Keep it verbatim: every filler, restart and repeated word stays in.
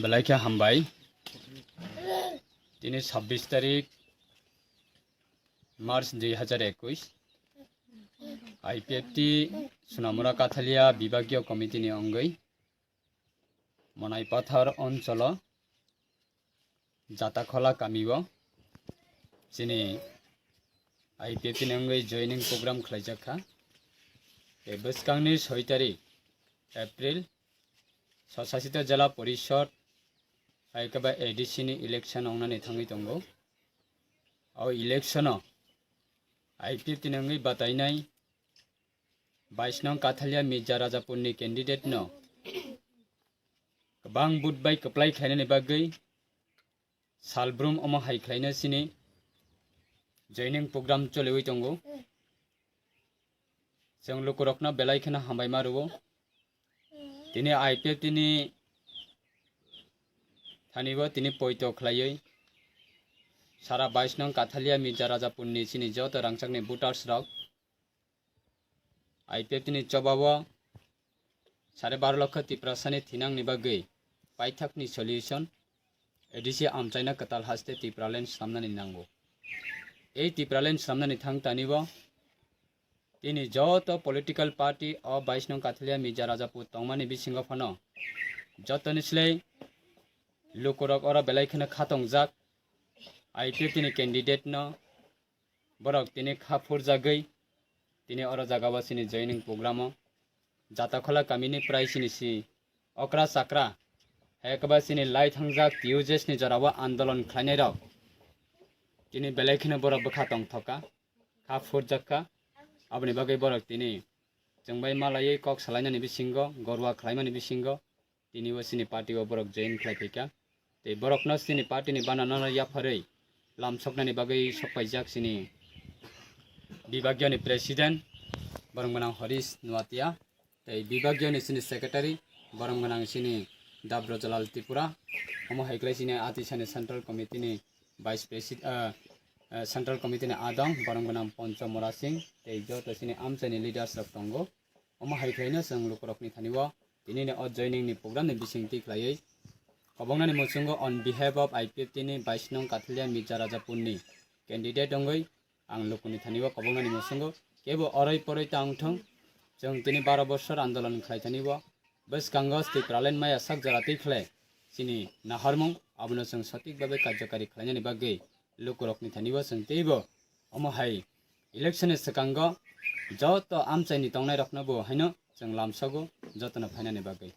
Belai khe hambai. Tini sabbish tarik March dui hazar ekush. I P F T Sunamura Kathalia Bibagyo Committee ni wngwi Monai Pathar oncholo Jatakhola kamio chini I P F T ni wngwi joining program khlaijak kha. Tei bwskangni soi tarik April, Swsasito Jela Porishod, hai khe ba A D C ni election wngnani thangwi tongo. O election o I P F T ni wngwi batainai bais nong Kathalia Mirza Rajapur ni candidate no kwbang vote bai kwplai khlainani bagwi salbrum omo hai khlaina sini joining program choliwi tongo. Chwng lukurokno belai kheno hambai ma rwo. Tini I P F T ni thani bo tini poito khlaiwi sara bais nong Kathalia Mirza Rajapur ni chini joto rangchakni voters rok I P F T ni chobao sare baro lokho Tiprasani thinangni bagwi paithakni solution A D C amchaina kwtal haste Tipraland swnamnani nango. Ei Tipraland swnamnani thang tani bo tini joto political party o bais nong Kathalia Mirza Rajapur tongmani bisingo phano jotoni slai lukurok oro belai kheno khatongjak I P F T ni candidate no borok tini kha phurjagwi tini oro jaga o chini joining program o Jatakhola kamini prai chini si okra chakra hai khe ba chini lai thangjak T U J S ni jora o andolon khlainai rok tini belai kheno borok bwkha tongthoka, kha phurjak kha. Aboni bagwi borok tini chwng bai malaiwi kok salainani bisingo, gorwa khlaimani bisingo tini o chini party o borok join khlai phaikha. Tei borokno chini party ni banana no yapharwi lamsoknani bagwi sokpaijak chini bibagyo ni president borok gwnang Harish Nuatia, tei bibagyo ni chini secretary borok gwnang chini Dabrojalal Tripura, omo hai khlai chini atisani central committee ni vice president, ah, ah, central committee ni adong borok gwnang Poncho Mora Singh tei joto chini amchaini leaders rok tongo. Omo hai khlaino chwng lukurokni thani o tinini o joining ni program ni bisingtwi khlaiwi kobongnani muchungo on behalf of I P F T ni bais nong Kathalia Mirza Rajapur ni candidate wngwi ang lukuni thani o kobongnani muchungo kebo oroi poroi ta wngthung, chwng tini baro bosor andolon khlai thani o bwskango Tipraland maya sak jora twi khlai chini naharmung abono chwng sotik babe karjakari khlainani bagwi lukurokni thani o chwng teibo omo hai election ni swkango joto amchaini tongnairokno bo haino chwng lamsogo jotono phainani bagwi.